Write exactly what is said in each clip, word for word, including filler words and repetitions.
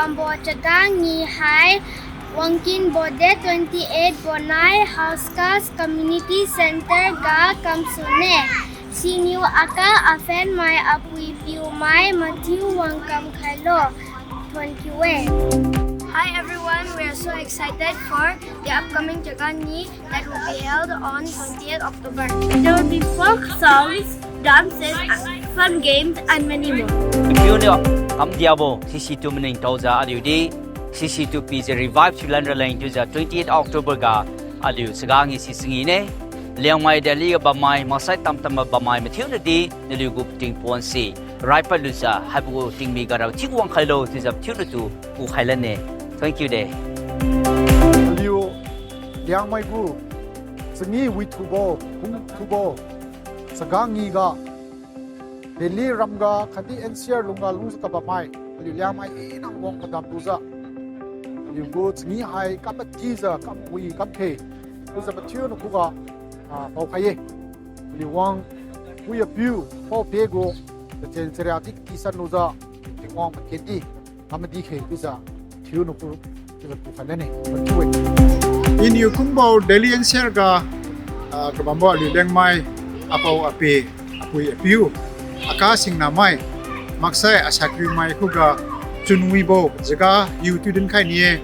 Ambo Chaga Ngee hai, wangkinbo date twenty-eight bonai Hauz Khas Community Centre ga kamsune. Siniu aka aphen mai apui piu mai mathiu wang kamkhailo. Thank you e. Hi everyone, we are so excited for the upcoming Chaga Ngee that will be held on twenty-eighth October. There will be folk songs, dances, fun games, and many more. Piuniu kamdiabo C C two maningtaojiu aliudi C C two pijiu revive thiulan raleng chiujiu twenty-eighth October ga aliu Chaga Ngee si changee ne. Liangmai Delhi ga bammai, maksai tamtambo bammai mathiu nadi naliu gu pating ponse raipadlujiu haibo gu tingmi ga ra thiu wangkhailo chiujiu thiu natu kukhai lane. Thank you de. Aliu Liangmai gu changee withubo, pungthubo Chaga Ngee ga Delhi ramga khatdi N C R lungga lungjiu kabammai aliu Liangmai ina wang padam lujiu aliu gu changee hai kamatijiu kamwi kamkhe chiujiu mathiu nakhuga, ah, paokhai ye. Aliu wang pui apiu pao-pe gu tachen charia di katisan lujiu Tingwang pakendi kamadi khe chiujiu thiu nakhu chiujiu kukhai lane. Iniu kumbo Delhi N C R ga, ah, kabambo aliu Liangmai apao ape, apui apiu, aka singnamai, maksai asakiumai khuga chunwibo Chaga hiu thiu dinkhai ni-e.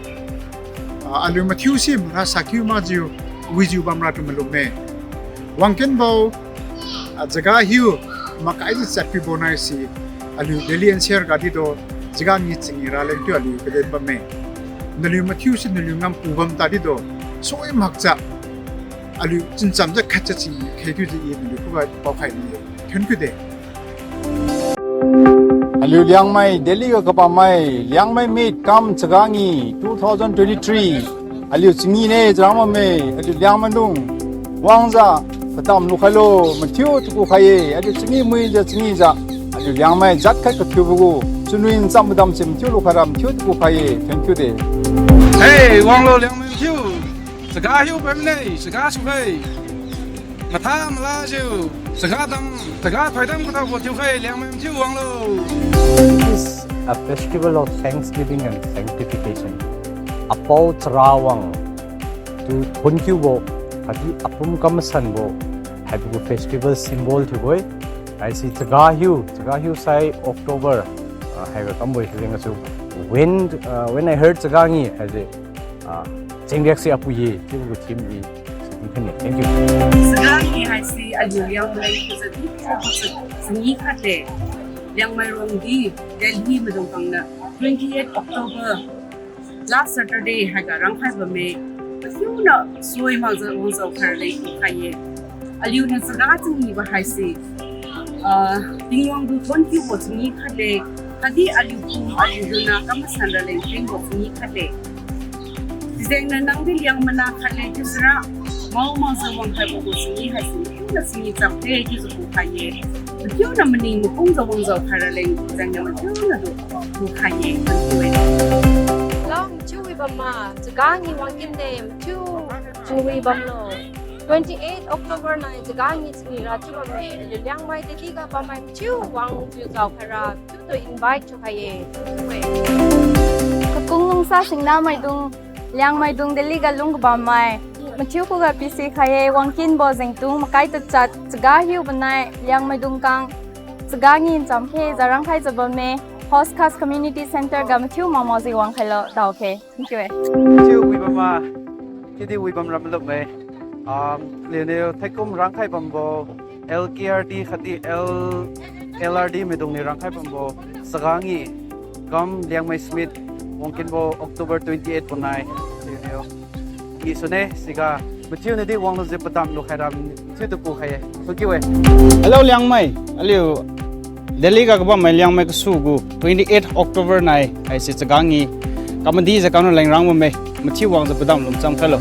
Ah, aliu mathiu si mara sakiu makjiu wijiu bamra tu malumme. Wangkinbo, ah, Chaga hiu makaijiu chatpibo nai si aliu Delhi N C R ga dido Chaga Ngee changee raleng chiu aliu kaden bamme. Naliu mathiu si naliu ngampu bam tadi do, sui makjiu aliu chunchamjiu khatjiu changee khe chiujiu i naliu khuga paokhai ni-e. Thank you de. Aliu Liangmai Delhi ga kabammai Liangmai Meet cum Chaga Ngee two thousand twenty-three. Aliu changee ne charang bamme, aliu Liangmaidung wangjiu padam lukhailo, mathiu tu kukhai ye, aliu changee muijiu changeejiu aliu Liangmai jat khat kathiubo gu chunwi ncham padam se mathiu lukhaira mathiu tu kukhai ye. Thank you de. Hey, wanglo Liangmai mathiu. Chaga hiu paimane, Chaga sukhai. Matha malajiu, Chaga dam, Chaga thoidam kathaobo thiukhai Liangmai mathiu wanglo. It is a festival of thanksgiving and sanctification. Apao charawang tu thonkiubo, khatdi apum kamasanbo, haibo gu festival symbol thiubo-e. Haise Chaga hiu, Chaga hiu sai October, ah, haiga kambo-e chiu jeng gasu. When, ah, when I heard Chaga Ngee, haise, ah, chengriak se apui ye chiubo gu theme i sikhai ne. Thank you. Chaga Ngee haise aliu Liangmai chiujiu di changee khat de. Liangmai rongdi Delhi maidung khangniu twenty-eight October, last Saturday haiga rangkhai bamme. Mathiu niu sui makjiu wangjiu khaira leng kukhai ye. Aliuniu Chaga changeebo haise, ah, Tingwang tu thonkiubo changee khat de, khatdi aliu pum aliu duna kamasan raleng thengbo changee khat de. Sijengniu nangdi Liangmai na khat le chiusira, mao makjiu wangkhaibo gu changee haise mathiuniu changee chapde chiujiu kukhai ye. Mathiuniu maning makungjiu wangjiu khaira leng sijengniu mathiuniu tu kukhai ye. Hello, mathiu wi bamma, Chaga Ngee wangkin de, mathiu chunwi bamlo. Twenty-eight October nai Chaga Ngee changee ra chiu bamme, aliu Liangmai Delhi ga bammai mathiu wangjiu jao khaira chiutu invite thiukhai ye. Kakung lungsa singnamaidung, Liangmaidung Delhi ga lung kabammai mathiu khuga pisikhai ye. Wangkinbo jengtung makai tachat Chaga hiu bonai Liangmaidung kang Chaga Ngee ncham khe jiu rangkhaijiu bamme. Hauz Khas Community Centre ga mathiu mamaojiu wangkhailo daokhe. Thank you e. Chiu wi bamma, chiudi wi bamra malum e. Um, aliuniu thaikum rangkhai bambo, L K R D khatdi L-, L R D maidungniu rangkhai bambo Chaga Ngee cum Liangmai Smit wangkinbo October twenty-eight bonai aliuniu ngi sune. Siga mathiuniudi wanglujiu padam lukhaira mathiutu kukhai ye. Thank you e. Hello Liangmai, aliu Delhi ga kabammai Liangmai kasu gu twenty-eight October nai haise Chaga Ngee kamadijiu kamra leng rang bamme, mathiu wangjiu padam lungcham khailo.